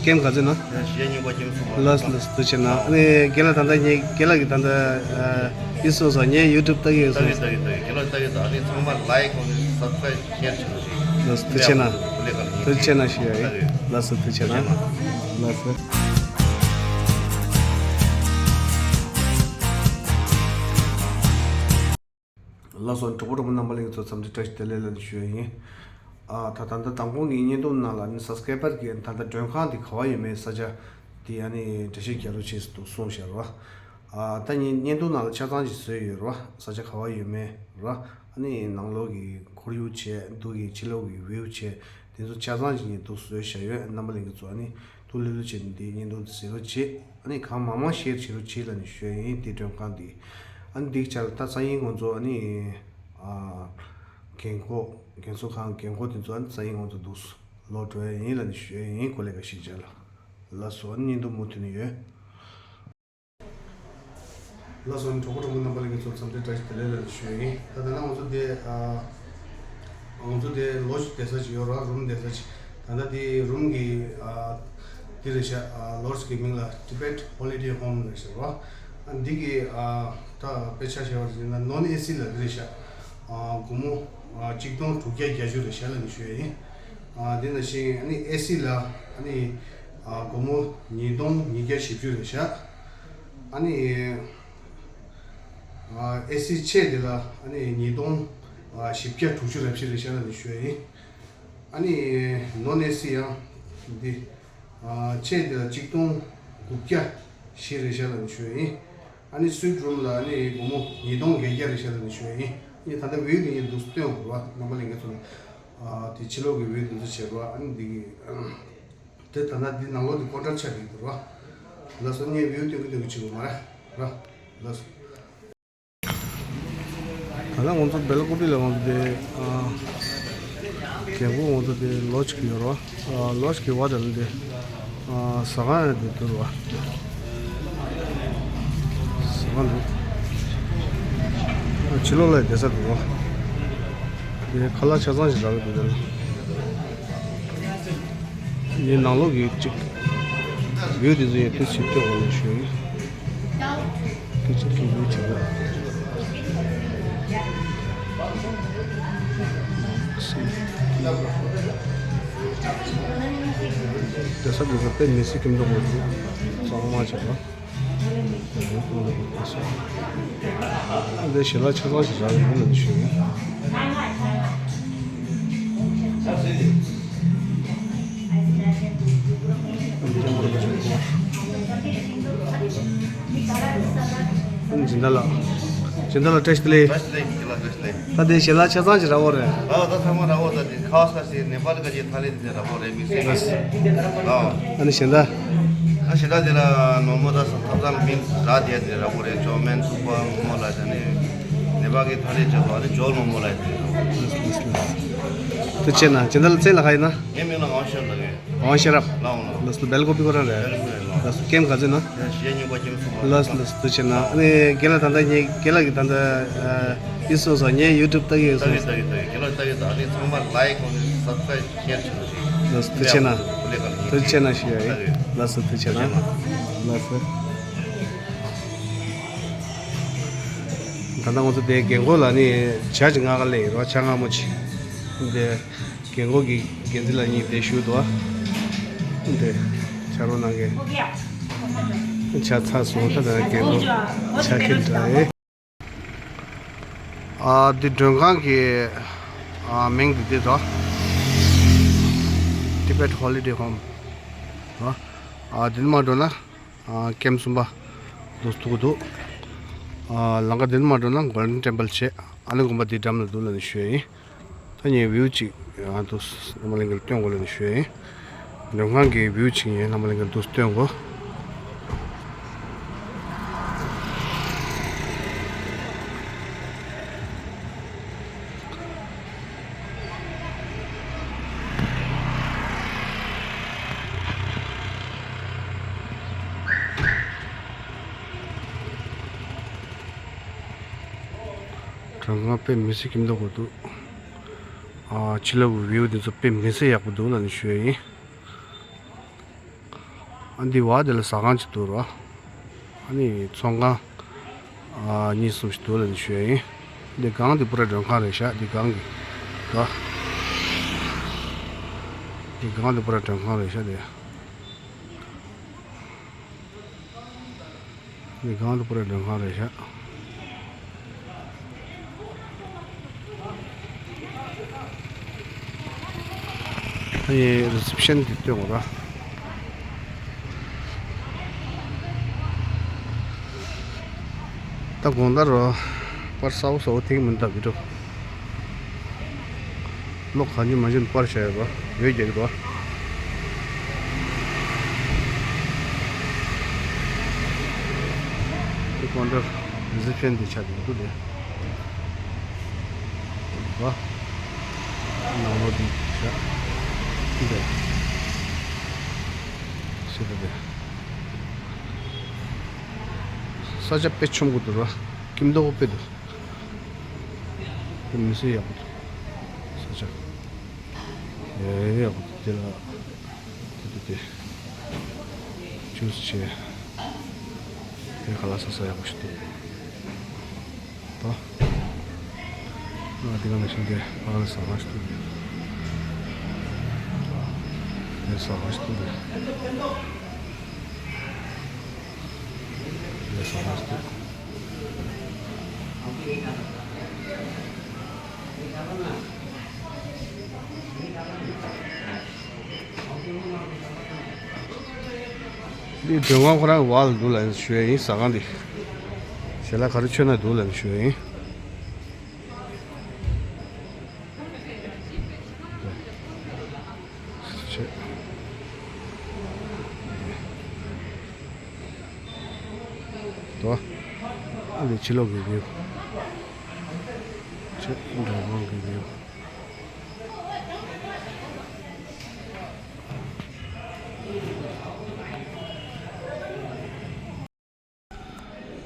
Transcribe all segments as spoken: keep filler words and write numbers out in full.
ཀེམ་ག་ཚོད་ན། ཡ་ཞེ་ཉིན་པ་ཀེམ་སུ་མ། ལགས་ལགས་ཐུགས་རྗེ་ཆེ་གནང་། ཨ་ནི་རྒན་ལགས་ད་ལྟ་ངས་རྒན་ལགས་ཀྱིས་ད་ལྟ་ཨ་ཡིད་སོང་ས་ངས་ཡུ་ཊུབ་ལྟ་གི་ཡོད་ལྟ་གི་སོང་། ལྟ་གི་ལྟ་གི་རྒན་ལགས་ལྟ་གི་ད། ཨ་ནི་ཚང་མ་ལའིཀ་ཁོང་ནས་སབ་སི་ཀ་རའིབ་ཤེར་བྱེད་རོགས་ཞེས། ལགས་ཐུགས་རྗེ་ཆེ་གནང་། ཐུགས་རྗེ་ཆེ་གནང་ཞུ་ཡ་ཡིན། ལགས་སོ་ཐུགས་རྗེ་ཆེ་གནང་། ལགས་སོ། ལགས་སོ། གྲོགས་པོ་གྲོགས་མོ་རྣམ་པ་ལྷན་རྒྱས་ཚོ་འཚམས་འདྲི་བཀྲ་ཤིས་བདེ་ལེགས་ལ་ཞུ་ཡ་ཡིན། ཨ་ད་ད་ལྟ་དང་པོ་ངའི་བརྙན་ཐུང་ནང་ལ་ནི་སབ་སི་ཀ་རའིབ་པར་གྱིས་ད་ལྟ་མགྲོན་ཁང་འདི་ག་བ་ཡོད་མེད་ས་ཆ་དེ་ཨ་ནི་འགྲེལ་བཤད་རྒྱག་རོགས་བྱེད་ཟེར་འདུག་གསུངས་བཞག་ར། ཨ་ད་ངས་བརྙན་ཐུང་ནང་ལ་ཆ་ཚང་ཅིག་བཟོས་ཡོད་ར། ས་ཆ་ག་བ་ཡོད་མེད་ར། ཨ་ནི་ནང་ལོགས་ཀྱི་ཁོར་ཡུག་བྱས་འདུག་གི་ཕྱི་ལོགས་ཀྱི་ཝིའུ་བྱས་དེ་ཚོ་ཆ་ཚང་ཅིག་ངས་འདུག་བཟོས་བཞག་ཡོད། རྣམ་པ་ལྷན་རྒྱས་ཚོ་ཨ་ནི་ཐུགས་ལྷོད་ལྷོད་བྱས་ནས་འདི་བརྙན་ཐུང་འདི་གཟིགས་རོགས་བྱེད། ཨ་ནི་གང་མང་མང་ཤེར་བྱེད་རོགས་བྱེད་ལབ་ནས་ཞུ་ཡ་ཡིན། འདི་མགྲོན་ཁང་འདི་ཨ་ནི་འདི་ཆར་ད་སང་ཉིན་ང་ཚོ་ཨ་ནི་ཨ་རྒན་འཁོགས་རྒན་གསོ་ཁང་རྒན་འཁོགས་དེ་ཚོ་ཨ་ནི་སང་ཉིན་ང་ཚོ་འདུག་ལོག་འགྲོ་ཡ་ཡིན་ལབ་ནས་ཞུ་ཡ་ཡིན། གོ་ལེ་ག་ཤེད་བྱ་ལ། ལགས་སོ། ཨ་ནི་བརྙན་ཐུང་མུ་མཐུད་ནས་ཡོད། ལགས་སོ། གྲོགས་པོ་གྲོགས་མོ་རྣམ་པ་ལྷན་རྒྱས་ཚོ་འཚམས་འདྲི་བཀྲ་ཤིས་བདེ་ལེགས་ལ་ཞུ་ཡ་ཡིན། ད་ད་ལྟ་ང་ཚོ་འདི་ཨ་ང་ཚོ་འདི་ལོ་ཇི་བསྡད་ས་ཅིག་ཡོད་ར། རུམ་བསྡད་ས་ཅིག་ད་ལྟ་འདི་རུམ་གྱི་ཨ་འདི་རེད་ཤག་ཨ་ལོ་ཇི་གི་མིང་ལ་Tibet Holiday Home རེད་ཤག་ར། ཨ་འདི་གི་ཨ་ད་དཔེ་ཆ་བཞག་པ་ཡིན་ན་ནོན་ཨེ་སི་ལ་འདི་རེད་ཤག་ཨ་སྒོར་མོ་ཨ་གཅིག་སྟོང་དྲུག་བརྒྱ་བརྒྱད་ཅུ་རེད་ཤག་ལབ་ནས་ཞུ་ཡ་ཡིན། ཨ་འདི་ནང་བཞིན་ཨ་ནི་ཨེ་སི་ལ་ཨ་ནི་ཨ་སྒོར་མོ་ཉིས་སྟོང་ཉིས་བརྒྱ་བཞི་བཅུ་རེད་ཤག་ཨ་ནི་ཨ་ཨེ་སི་ཆེ་དེ་ལ་ཨ་ནི་ཉིས་སྟོང་ཨ་བཞི་བརྒྱ་དྲུག་ཅུ་རེ་བཞི་རེད་ཤག་ལབ་ནས་ཞུ་ཡ་ཡིན། ཨ་ནི་ནོན་ཨེ་སི་ཡང་འདི་ཨ་ཆེ་དེ་ལ་གཅིག་སྟོང་དགུ་བརྒྱ་བཞི་རེད་ཤག་ལབ་ནས་ཞུ་ཡ་ཡིན། ཨ་ནི་སིུཊ་རུམ་ལ་ཨ་ནི་སྒོར་མོ་ཉིས་སྟོང་བརྒྱད་བརྒྱ་རེད་ཤག་ལབ་ནས་ཞུ་ཡ་ཡིན། ཨ་ནི་ད་ལྟ་ཝིའུ་དེ་ངས་འདུག་སྟོན་དགོས་ར། རྣམ་པ་ལྷན་རྒྱས་ཚོ་ལ་ཨ་དེ་ཕྱི་ལོགས་ཀྱི་ཝིའུ་དེ་ཚོ་བྱེད་ར། ཨ་ནི་འདི་གི་དེ་ད་ལྟ་འདི་ནང་ལོགས་དེ་ཀོན་ཊར་ཆགས་ཀྱི་འདུག་ར། ལགས་སོ། ངས་ཝིའུ་སྟོན་གི་སྟོན་གི་བྱེད་དགོས་མ་ར་ར། ལགས་སོ། ད་ལྟ་ང་ཚོ་སྦེལ་ཀོབ་ལ་ང་ཚོ་དེ་ཨ་རྒན་པོ་ང་ཚོ་དེ་ལོ་ཇི་གི་ཡོད་ར། ཨ་ལོ་ཇི་གི་བ་དེ་ལ་དེ་ཨ་ཟ་ཁང་ཡང་དེ་འདུག་ར། ཟ་ཁང་འདུག་ཨ་ཕྱི་ལོགས་ལ་བསྡད་ས་འདུག་ར། དེ་ཁ་ལག་ཆ་ཚང་ཞིག་རག་གི་འདུག་དེ་ལ། ངའི་ནང་ལོགས་ཀྱི་གཅིག་ཝིའུ་དེ་ཚོ་ཡང་ཏོག་ཙམ་སྟོན་དགོས་ནས་ཞུ་ཡིན། ཏོག་ཙམ་གྱི་ཝིའུ་བྱེད་དགོས། བསྡད་ས་འདི་ཚོ་དཔེ་མི་སྲིད་ཀྱི་འདུག་གོ། གཙང་མ་བྱས་པ། འདི་ཞལ་ལག་ཆ་ཚང་ཞིག་རག་ཡོང་ལ་ཞུ། སྦྱིན་བདག་ལགས། སྦྱིན་བདག་ལགས་བཀྲ་ཤིས་བདེ་ལེགས། བཀྲ་ཤིས་བདེ་ལེགས། ད་དེ་ཞལ་ལག་ཆ་ཚང་ཞིག་རག་པ་རེད། ཨ་ད་ཚང་མ་རག་པ། ད་དེ་ཁ་ཁ་ཤས་ནེ་པཱལ་ག་ཅིག་ཐ་ལི་དེ་རག་པ་རེད། མི་སེར་ཨ་ནི་གཞན་དག་ཨ་གཞན་དག་དེ་ལ་ནོར་མོ་ད་ཐབ་ཚང་མིང་རག་དེ་དེ་རག་པ་རེད། ཇོ་མན་ཐུག་པ་མོ་མོ་ལ་དེ་ནི་ནེ་པཱལ་གི་ཐ་ལི་བྱེད་པ་ནི་ཇོ་མོ་མོ་ལ་དེ་རག་པ་རེད། དེ་བྱས་ན་སྦྱིན་བདག་ལགས་མཚན་ལ་ག་ཡིན་ན། ངའི་མིང་ལ་ཝང་ཤེར་ལབ་ཡོད། ཝང་ཤེར་རབ། ལགས་འོང་ལགས། ལགས་སོ། སྦེལ་ཀོབ་པི་ཁོ་རང་རེད། སྦེལ་ཀོབ་རེད་ལགས། ལགས་སོ། ཀེམ་ག་ཚོད་ན། ཡ་ཞེ་ཉིན་པ་ཀེམ་སུ་མ། ལགས་སོ་ལགས་སོ། ཐུགས་རྗེ་ཆེ་གནང་། ཨ་ནི་རྒན་ལགས་ད་ལྟ་ངས་རྒན་ལགས་ཀྱིས་ད་ལྟ་ཨ་ཡིད་སོང་ས་ངས་ཡུ་ཊུབ་ལྟ་གི་ཡོད་ལྟ་གི་ལྟ་གི་ལྟ་གི་རྒན་ལགས་ལྟ་གི་ད་ནི་ཚང་མ་ལའིཀ་ཁོང་ནི་སབ་སི་ཀ་རའིབ་ཤེར་བྱེད་རོགས་ཞེས། ལགས་སོ། ཐུགས་རྗེ་ཆེ་གནང་། ཐུགས་རྗེ་ཆེ་གནང་ཞུ་ཡ་ཡིན། ལགས་སོ། ཐུགས་རྗེ་ཆེ་གནང་། ལགས་སོ། ད་ལྟ་ང་ཚོ་དེ་རྒན་འཁོགས་ལ་ནི་ཇ་ཅིག་མངགས་ག་སླེབས་ཡིན་རོ། ཇ་མངར་མོ་ཅིག་དེ། རྒན་འཁོགས་ཀྱི་འགན་འཛིན་ལགས་གཉིས་དེ་བཞུགས་འདུག་ཨ། དེ་ཕྱག་རོགས་གནང་མཁན། ཇ་ཚར་སོང་། ད་ལྟ་རྒན་འཁོགས་ཇ་འཁྱེར་འདྲ་ཨེ། ཨ་འདི་མགྲོན་ཁང་གི་ཨ་མིང་འདི་འདི་དོ། Tibet Holiday Home། ཨ་འདི་མ་འགྲོ་ན་ཨ་ཀེམ་གསུམ་པ་འདུག་ཐུག་འདུག་ཨ་ལམ་ཁ་འདི་མ་འགྲོ་ན་Golden Temple བྱས། ཨ་ནི་དགོན་པ་འདི་འགྲམ་ལ་འདུག་ལབ་ནས་ཞུ་ཡ་ཡིན། ད་ངས་ཝིའུ་ཅིག་ང་ཚོ་རྣམ་པ་ལྷན་རྒྱས་ལ་སྟོན་དགོས་ལབ་ནས་ཞུ་ཡ་ཡིན། མགྲོན་ཁང་གི་ཝིའུ་ཅིག་ངས་རྣམ་པ་ལྷན་རྒྱས་ལ་སྟོན་དགོས། མགྲོན་ཁང་དཔེ་མི་སྲིད་ཀྱི་འདུག་གོ་འདུག་ཨ་ཕྱི་ལོགས་ཀྱི་ཝིའུ་འདི་ཚོ་དཔེ་མི་སྲིད་ཡག་པོ་འདུག་ལབ་ནས་ཞུ་ཡ་ཡིན། ཨ་འདི་བ་དེ་ལ་ཟ་ཁང་ཅིག་འདུག་ར། ཨ་ནི་ཚོང་ཁང་ཨ་གཉིས་གསུམ་ཞིག་འདུག་ལབ་ནས་ཞུ་ཡ་ཡིན། འདི་སྒང་འདི་པུ་ར་མགྲོན་ཁང་རེད་ཤག་འདི་སྒང་གི་ད། འདི་སྒང་འདི་པུ་ར་མགྲོན་ཁང་རེད་ཤག་འདི། འདི་སྒང་དུ་པུ་ར་མགྲོན་ཁང་རེད་ཤག་ཨ་ནི་རི་སེབ་ཤན་དེ་སྟོན་དགོས་ར། ད་དགོང་དག་རོ་པར་གསལ་པོ་གསལ་པོ་ཐིག་མི་འདུག་གི་འགྲོ། ལོ་གང་ཅི་མ་ཅི་པར་བྱས་པ་འོད་རྒྱག་གི་འདུག་འདི་ཀོན་ཊར་རི་སེབ་ཤན་འདི་ཆགས་འདུག་འདུག་དེ། བ། ནང་ལོགས་འདི་བྱས། འདི་ཤེས་འདུག་དེ། ས་ཆ་དཔེ་ཆེན་པོ་འདུག་ར། སྐྱིད་མདོག་དཔེ་འདུག་དཔེ་མི་སྲིད་ཡག་པོ་འདུག་ས་ཆ་ཡག་པོ་འདུག་དེ་ལ་དེ་དེ་དེ་ཇུས་བྱས། དེ་ཁ་ལག་ཟ་ས་ཡག་པོ་ཞིག་འདུག་ད་ང་དེ་ག་ནང་བཞིན་དེ་ཁ་ལག་ཟ་ས་ཞིག་འདུག་དེ་ཟ་ས་ཞིག་འདུག་དེ་ཟ་ས་ཞིག་འདུག་འདི་མགྲོན་ཁང་ཁོ་རང་བར་ལ་འདུག་ལ་ཞུ་ཡ་ཡིན། ཟ་ཁང་འདི་ཞལ་ལག་ག་རེ་མཆོད་ན་འདུག་ལ་ཞུ་ཡ་ཡིན། དོ། ཨ་ནི་ཕྱི་ལོགས་ཀྱི་བིའུ། ཕྱི་འགྲོ་ཁང་གི་བིའུ།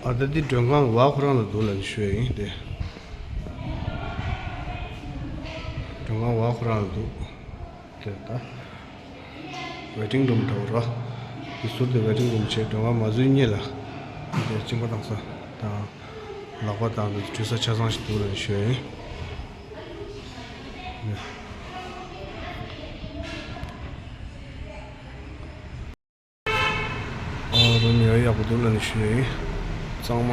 ཨ་ད་འདི་མགྲོན་ཁང་བ་ཁོ་རང་ལ་འདུག་ལབ་ནས་ཞུ་ཡ་ཡིན་ཏེ། མགྲོན་ཁང་བ་ཁོ་རང་ལ་འདུག་དེ་ད། ཝེ་ཊིང་རུམ་འདྲ་བོ་ར། འདི་ཟུར་དེ་ཝེ་ཊིང་རུམ་བྱས། མགྲོན་ཁང་མ་འཛུལ་སྔོན་ལ། འདི་གཅིན་པ་བཏང་ས་དང་། ལག་པ་དང་འདི་འཁྲུད་ས་ཆ་ཚང་ཞིག་འདུག་ལབ་ནས་ཞུ་ཡ་ཡིན། ཨ་རུམ་ཡག་ཡག་པོ་འདུག་ལབ་ནས་ཞུ་ཡ་ཡིན། གཙང་མ་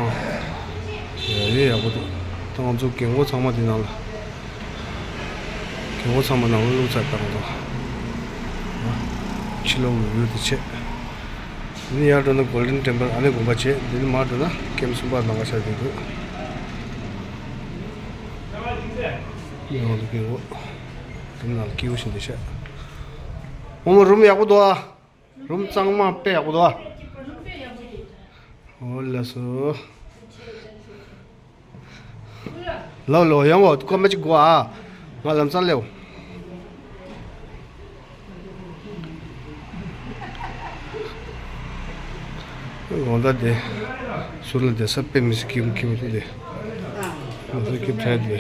ཡག་ཡག་པོ་འདུག་ད་ང་ཚོ་རྒན་གོག་ཚང་མ་འདི་ནང་ལ། རྒན་གོག་ཚང་མ་ནང་ལ་བླུགས་ཚར་ད་ང་ཚོ། ཕྱི་ལོགས་ལ་ཡུལ་དེ་བྱས། འདི་ནས་ཡར་འགྲོ་ན་གོལ་ཌེན་ཊེམ་པལ་ཨ་ནི་དགོན་པ་བྱས། འདི་ནས་མར་འགྲོ་ན་ཀེམ་སུམ་པ་ལམ་ཁ་ཤར་གྱི་འདུག་ཡང་འདུག་རྒན་གོག་རུམ་ནང་ལ་སྐྱིད་པོ་ཞིག་འདུག་ཤག་ཨོ་མ་རུམ་ཡག་པོ་འདུག་ཨ། རུམ་གཙང་མ་དཔེ་ཡག་པོ་འདུག་ཨ། འོ་ལགས་སོ། ལོ་ལོ་ཡོང་བ་སྐར་མ་གཅིག་དགོས་ཨ། ང་ལམ་སང་སླེབས། དགོང་དག་དེ་ཟུར་ལ་བསྡད་ས་དཔེ་མི་སྲིད་སྐྱིད་པོ་སྐྱིད་པོ་འདུག་དེ། ང་ཚོ་སྐྱིད་དྲན་དེ།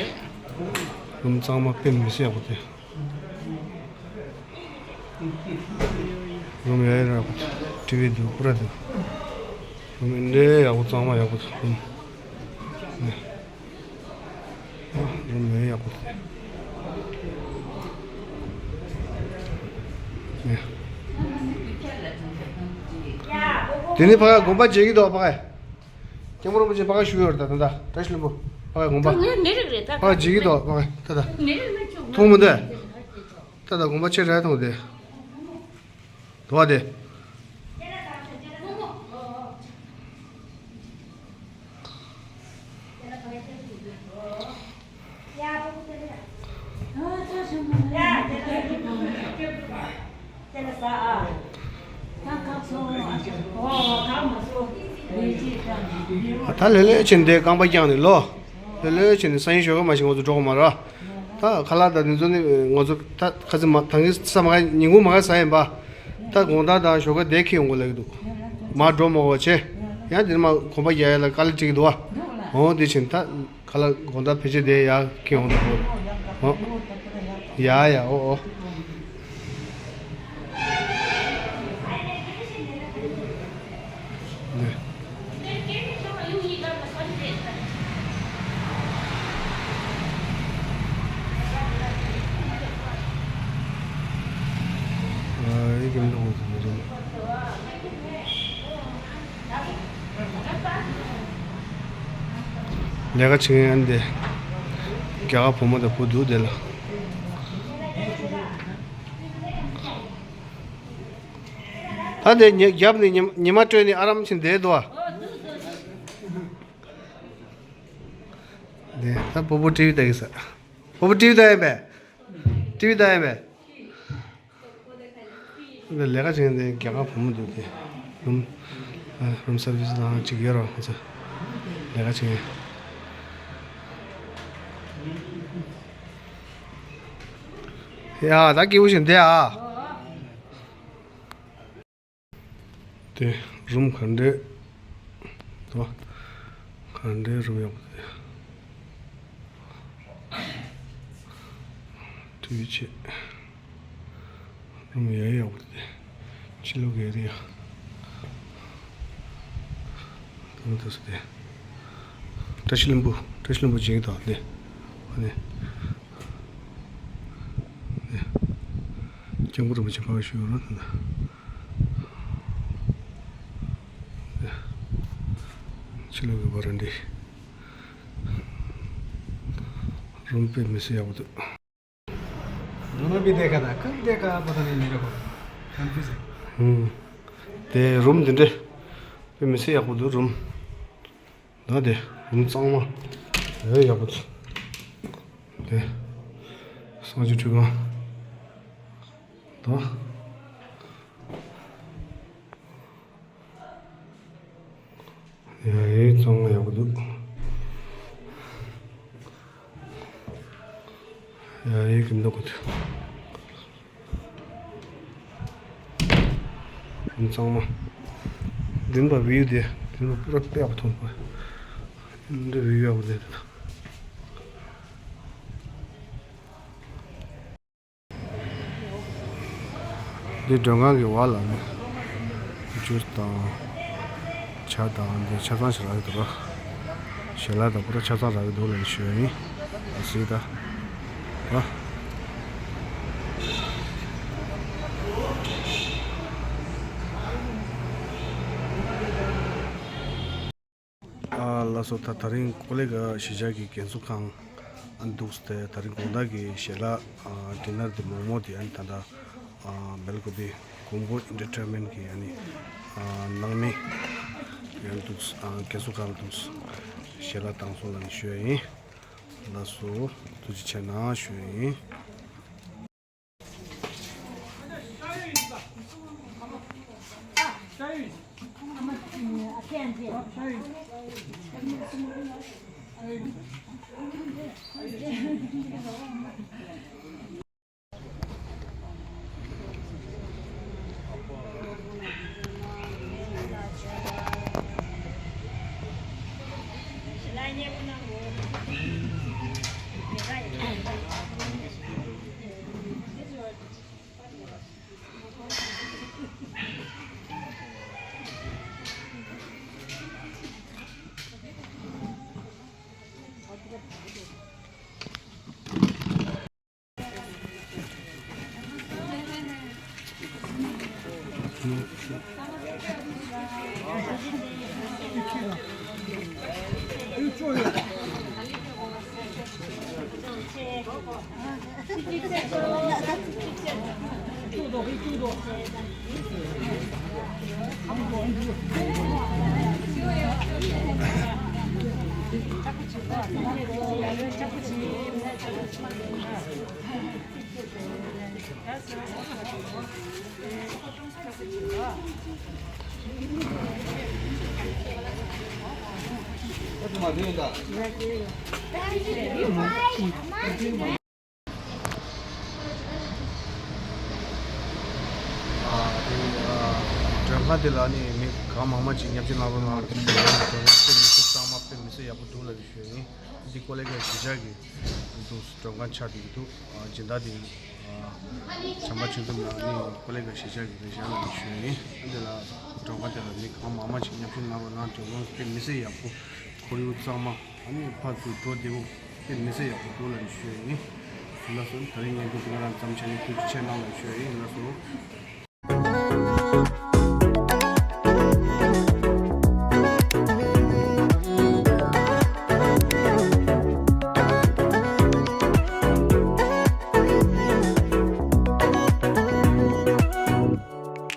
རུམ་གཙང་མ་དཔེ་མི་སྲིད་ཡག་པོ་དེ། རུམ་ཡག་ཡག་ར། ཊི་ཝི་འདུག་ཀུ་ར་འདུག་རུམ་འདི་འདྲའི་ཡག་པོ་གཙང་མ་ཡག་པོ་འདུག་རུམ། ནས། ཨ་རུམ་ཡག་ཡག་པོ་འདུག་ནས། དེ་ནས་ཕ་ག་དགོན་པ་མཇལ་གྱི་འདུག་ཕ་ག་སྐྱབས་མགོན་རིན་པོ་ཆེ་ཕ་ག་བཞུགས་ཡོད་རེད་ད། ད་ད་བཀྲ་ཤིས་ལྷུན་པོ་ཕ་ག་དགོན་པ། ད་ངའི་མི་རིགས་རེད་ད། ཕ་ག་མཇལ་གྱི་འདུག་ཕ་ག་ད་ད། མི་རིགས་ལ་ཆོག་མཐོང་མི་འདུག་ད་ད་དགོན་པ་ཆེ་ར་མཐོང་དེ། དོ་བ་དེ། ད་ལྷོད་ལྷོད་བྱས་ནས་རྐང་པ་བརྐྱངས་ནས་ལོ། ལྷོད་ལྷོད་བྱས་ནས་སང་ཉིན་ཞོགས་ཀས་མ་ཤི་ང་ཚོ་འགྲོ་གི་མ་རེད། ད་ཁ་ལག་དང་དེ་ཚོ་ནི་ང་ཚོ་ད་ཁ་ཚིག་མ་ད་གིན་ས་མ་ག་ཉིན་གུང་མ་ག་ཟ་ཡིན་པ། ད་དགོང་དག་དང་ཞོགས་ཀ་དེ་ཁྱེར་ཡོང་དགོས་ལབ་ཀྱི་འདུག་མ་འགྲོ་མ་དགོས་བྱས། ཡང་དེ་ནས་མ་གོམ་པ་རྒྱག་ཡ་ལ་དཀའ་ལས་འཕྲད་ཀྱི་འདུག་བ། འོ་དེ་བྱས་ད་ཁ་ལག་དགོང་དག་ཕལ་ཆེར་དེ་ཡར་ཁྱེར་ཡོང་དགོས། འོ། ཡ་ཡ་འོ་འོ། ལས་ཀ་བྱེད་མཁན་ཨ་ནི་དེ། རྒྱ་གར་བུ་མོ་དང་བུ་འདུག་དེ་ལ། ད་དེ་ཉི་རྒྱབ་ནས་ཉི་ཉི་མ་སྤྲོས་ནས་ཨ་རམ་ཕྱིན་བསྡད་འདུག་ཨ། དེ་ད་སྤོ་བོ་ཊི་བི་ལྟ་གི་ས། སྤོ་བོ་ཊི་བི་ལྟ་ཡིན་པས། ཊི་བི་ལྟ་ཡིན་པས། འདི་ལས་ཀ་བྱེད་མཁན་དེ་རྒྱ་གར་བུ་མོ་འདུག་སྟེ། རུམ་ཨ། རུམ་སར་བིས་ལའང་གཅིག་ཡོད་རོགས་ང་ཚོ་ལས་ཀ་བྱེད་མཁན། ཡ་ད་སྐྱིད་པོ་ཞིག་འདི་ཨ། དེ་རུམ་ག་འདྲས་འདུག་ག་འདྲས་རུམ་ཡག་པོ་དེ། དུས་ཆེ། རུམ་ཡག་ཡག་པོ་དེ། ཕྱི་ལོགས་ག་རེ་ཡ། དེ་མོ་དེ་སུ་དེ། བཀྲ་ཤིས་ལྷུན་པོ། བཀྲ་ཤིས་ལྷུན་པོ་བྱེད་ཀྱི་འདུག་ལེ། ཨ་ནི། ལྕང་ཕུ་རིན་པོ་ཆེ་ཕ་གི་བཞུགས་ཡོད་རེད་ད། ཕྱི་ལོགས་ཀྱི་བ་རན་ཌ། རུམ་དཔེ་མི་སྲིད་ཡག་པོ་འདུག दोनों भी देखा था, कब देखा पता नहीं मेरे को, कंफ्यूज है। ཧུམ། དེ་རུམ་འདི་འདྲ་དཔེ་མི་སྲིད་ཡག་པོ་འདུག་རུམ། ད་དེ་རུམ་གཙང་མ། ཨེ་ཡག་པོ་འདུག་དེ་གསང་སྤྱོད་ཁྲུས་ཁང་། ད། ཡ་ཡའི་གཙང་མ་ཡག་པོ་འདུག་ཡ་ཡའི་གི་འདུག་གི་འདུག་གཙང་མ། མདུན་པ་བིའུ་དེ། མདུན་པ་པུ་ར་དཔེ་ཡག་པོ་མཐོང་གི། འདི་བིའུ་ཡག་པོ་དེ། འདི་མགྲོན་ཁང་གི་བར་ལ་ནི་ཇུས་དང་ཇ་དང་འདི་ཆ་ཚང་ཞིག་རག་གི་འདུག་ར། ཞལ་ལག་དང་པུ་ར་ཆ་ཚང་རག་གི་འདུག་ལབ་ནས་ཞུ་ཡ་ཡིན། ཨ་སི་ད། ར། ཨ་ལགས་སོ། ད་དེ་རིང་ཀོ་ལི་གྷལ་གཞིས་ཆགས་ཀྱི་རྒན་གསོ་ཁང་འདུག་སྟེ། དེ་རིང་དགོང་དག་གི་ཞལ་ལག་ཨ་ཌི་ནར་དེ་མོག་མོག་དེ་ཨ་ནི་ད་ལྟ་ཨ་སྦེལ་ཀོབ་ཀོང་པོ་ཨེན་ཊར་ཊེན་མེན་ཊི་གི་ཨ་ནི་ཨ་ནང་མི་ཡང་འདུག་ཨ་རྒན་གསོ་ཁང་འདུག་ཞལ་ལག་བཏང་སོང་ལབ་ནས་ཞུ་ཡ་ཡིན། ལགས་སོ། ཐུགས་རྗེ་ཆེ་གནང་ཞུ་ཡ་ཡིན། མགྲོན་ཁང་དེ་ལ་ནི་མི་གང་མང་མང་ཅིག་མཉམ་ཞུགས་གནང་རོགས་གནང་། མགྲོན་ཁང་དཔེ་མི་སྲིད་གཙང་མ་དཔེ་མི་སྲིད་ཡག་པོ་འདུག་ལབ་ཞུ་ཡ་ཡིན། འདི་ཀོ་ལི་གྷལ་གཞིས་ཆགས་ཀྱི་འདུག་མགྲོན་ཁང་ཆགས་བསྡད་ཀྱི་འདུག་སྦྱིན་བདག་དེ་བྱམས་པ་ཆོས་འཛོམས་ལགས་ནི་ཀོ་ལི་གྷལ་གཞིས་ཆགས་ཀྱི་རེད་ཤག་ལབ་ཞུ་ཡ་ཡིན། འདི་ལ་མགྲོན་ཁང་དེ་ལ་མི་གང་མང་མང་ཅིག་མཉམ་ཞུགས་གནང་རོགས་གནང་། མགྲོན་ཁང་དཔེ་མི་སྲིད་ཡག་པོ། ཁོར་ཡུག་གཙང་མ། ཨ་ནི་ཕར་ཚུར་འགྲོ་བདེ་པོ། དཔེ་མི་སྲིད་ཡག་པོ་འདུག་ལབ་ནས་ཞུ་ཡ་ཡིན། ལགས་སོ། ད་རིང་ངས་འདི་ང་རང་ཙམ་བྱས་ནས་ཐུགས་རྗེ་ཆེ་གནང་ལབ་ཞུ་ཡ་ཡིན། ལགས་སོ།